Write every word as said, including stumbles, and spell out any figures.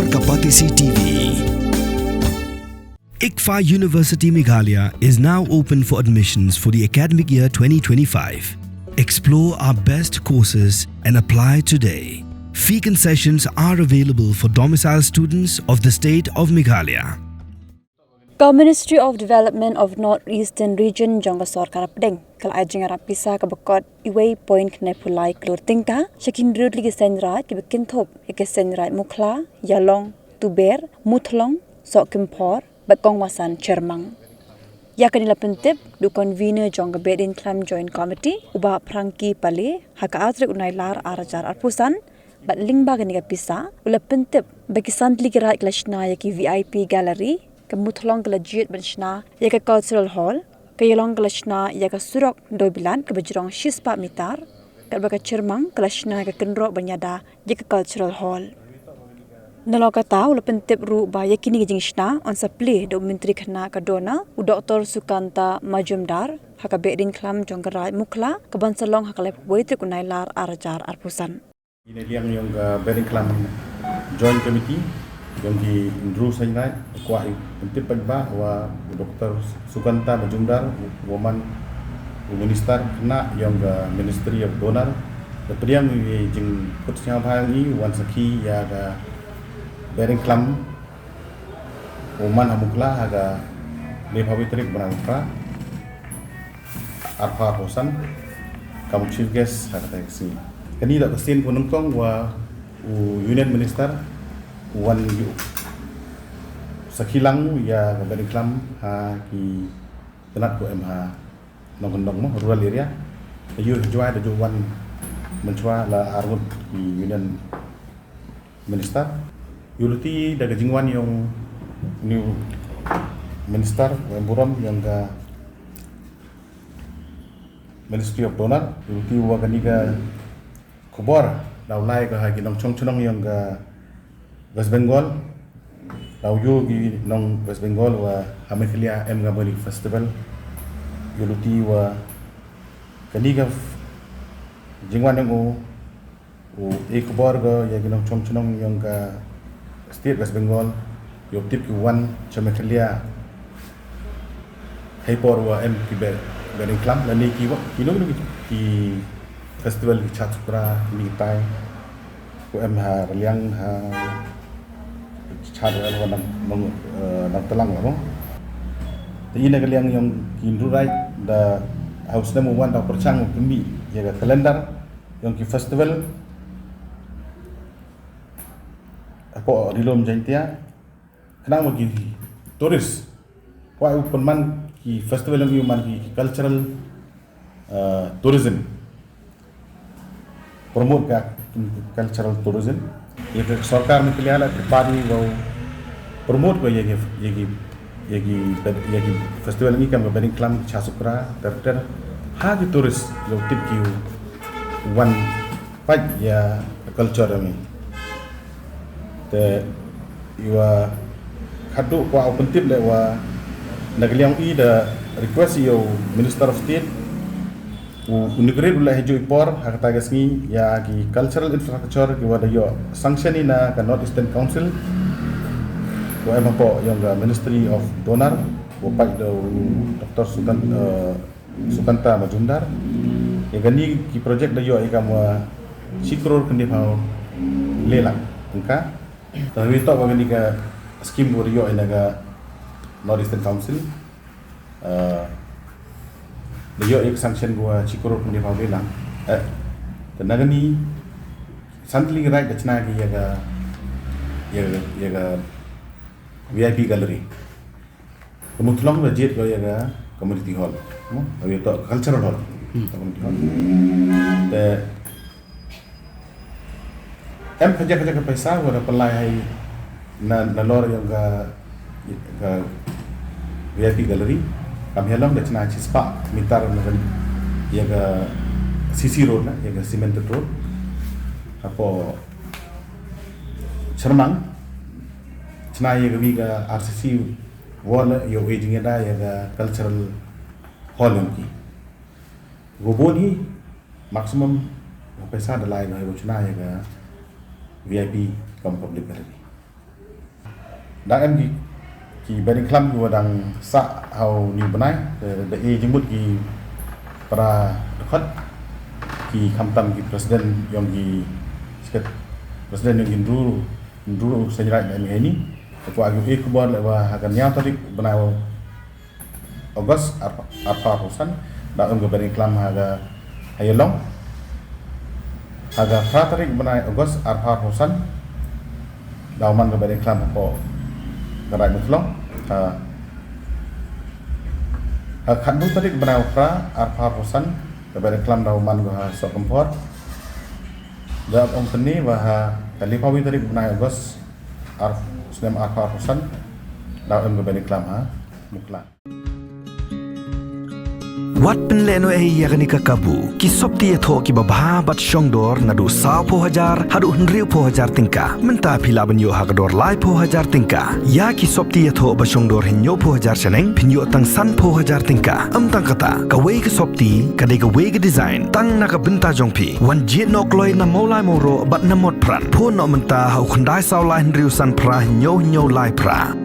Kapatisi T V. ICFAI University Meghalaya is now open for admissions for the academic year twenty twenty-five. Explore our best courses and apply today. Fee concessions are available for domicile students of the state of Meghalaya. Ka Ministry of Development of North Eastern Region jong ka sorkar pdeng ka la ai jingïarap pisa kaba kot uwei point khyndai phew lai klur tyngka sha ki hynriew tylli ki seiñ raij kiba kynthup ïa ka seiñ raij Mukhla, Ïalong, Tuber, Muthlong, Sohkymphor bad Kongwasan Chyrmang. Ïa kane la pyntip da u convener jong ka Behdeiñkhlam Joint Committee, u Bah Frankie Pale, ha ka arphew tarik u Nailar arhajar arphew san, bad lyngba kane ka pisa u la pyntip ba ki san tylli ki raij ki la shna ïa ki V I P gallery, ka Muthlong ka la jied ban shna ïa ka Cultural Hall, ka Ïalong ka la shna ïa ka surok dewbilat kaba jrong shispah mitar, katba ka Chyrmang ka la shna ïa ka kynroh ban ïada ïa ka Cultural Hall. Nalor kata u la pyntip ruh ba ïa kine ki jingshna yn sa plie da u Myntri Khynnah ka DoNER, u Doctor Sukanta Majumdar, ha ka Behdeiñkhlam jong ka Raid Mukhla kaban sa long ha ka laiphew wei tarik u Nailar arhajar arphew san. Ine liang ïong ka Behdeiñkhlam Joint Committee ïong ki hynriew seiñ raij, kwah pyntip paidbah wa u Doctor Sukanta Majumdar, u man u Minister Khynnah ïong ka Ministry of DoNER, da pdiang ïa i jingkut sngewbha ïong i wan sakhi ïa ka Behdeiñkhlam u man ha Mukhla ha ka laiphew wei tarik bnai u Phra arphew arphew san, kam u chief guest ha kata ka sngi. Kane da ka sien kaba nyngkong wa u Union Minister u wan ïuh sakhi lang ïa ka Behdeiñkhlam ha ki tnat ko em ha nongkyndong mo, rural area. Da ïuh ha Jowai da ju wan mynshuwa la ar ngut ki Union Minister. Ïuh lynti da ka jingwan ïong u Minister wa em burom ïong ka Ministry of DoNER, ïuh lynti wa kane ka khubor da u lai ka ha ki nongchong chnong ïong ka West Bengal. Da u ïoh ki nong West Bengal wa ha Meghalaya em ka Mani Festival. Ïuh lynti wa kane ka jingwan ïong u u e khubor ka ïa ki nongchong chnong ïong ka State West Bengal ïoh tip ki wan cha Meghalaya. Hei por wa em ki Behdeiñkhlam lane ki wa ki nong ki festival ki Chad Sukra ni tai ko em ha Raliang ha Chad wa nang nang eh, nang telang la mo. Te ina ka liang ïong ki nrurai da haus nemu wan da perchang kembi ïa ka kalendar ïong ki festival hapoh Ri-lum Jaiñtia. Khnang ba ki tourist kwah u pynman ki festival ïong ki man ki cultural uh, tourism, promote ka cultural tourism. Ïa ka sorkar ni ka liang la ka party ba promote ko ïa ki ïa ki ïa ki ïa ki festival ni kam ka Behdeiñkhlam, Chad Sukra ter ter ha ki tourist ïoh tip ki wan peit ïa ka culture ni. Te ïa wa khadduh kwah u pyntip leh wa na ka liang i da request ïa u Minister of State u integrate u leh ha juh i por ha kata ka sngi ïa ki cultural infrastructure ki wa da ïoh sanction i na ka North Eastern Council wa em hapoh ïong ka Ministry of DoNER wa peit da u Doctor Sukan eh, Sukanta Majumdar. Ïa kani ki project da ïoh ïa ka ma shi crore khyndai phew lai lak tyngka. Tang wi to ba kani ka scheme ba da ïoh ïa na ka North Eastern Council. Eh, da ïoh ïa ka sanction ba shi crore khyndai phew lai lak. Eh, te na kani san tylli ki raid da chna ki ïa ka ïa ka ïa ka V I P gallery. Ka Muthlong da jied ko ïa ka community hall. Mo, ïa to cultural hall. Hmm. Ka community hall. Te em khaja khaja ka paisa ko da pynlai hai na na lor ïa ka ka V I P gallery. Kam ïa long da chna chispah meter na ka ïa ka C C road na ïa ka cemented road. Hapoh Chyrmang chna ïa ka wi ka R C C wall ïa u jingïada ïa ka cultural hall ïong ki. Go bun hi maximum paisa da lai ga go chna ïa ka V I P cum public gallery. Dang em ki, ki bad ing klam ki wa dang sah ha u ni u bnai, da e jingmut ki para dkhot, ki khamtam ki president yong ki sket, president yong ki ndru, ndru u senjrai na em ki ni. Ko agi e khubor le wa ha ka niaw tarik bnai August arphaw arphaw san, da em ka bad ing klam ha ka ha Ialong. Ha ka phra tarik bnai August arphaw arphaw san, da man ka bad ing klam ko ka Raid Muthlong. Ha ha khatdu tarik bnai phra arphaw arphaw san, ka bad ing klam da man ko ha Sohkymphor. Da ong tni wa ha ka liphawi tarik bnai August ar snem arphaw arphaw san, da em ka bad ing klam ha Mukla. Wat pynleh no ei ya kani ka kabu. Ki sopti ya thoh ki babha bad shongdor na du saw pho hajar hadu hynriu pho hajar tingka. Mynta phi la ban yoh ha ka dor lai pho hajar tingka. Ya ki sopti ya thoh ba shongdor hynñiew pho hajar shaneng, phin yoh tang san pho hajar tingka. Em tang kata, ka wei ka sopti ka dei ka wei ka design, tang na ka bynta jong phi. Wan jied no kloi na Mawlai Mawroh bad na Motphran. Phone no mynta ha u khyndai saw lai hynriu san phra hynñiew hynñiew lai phra.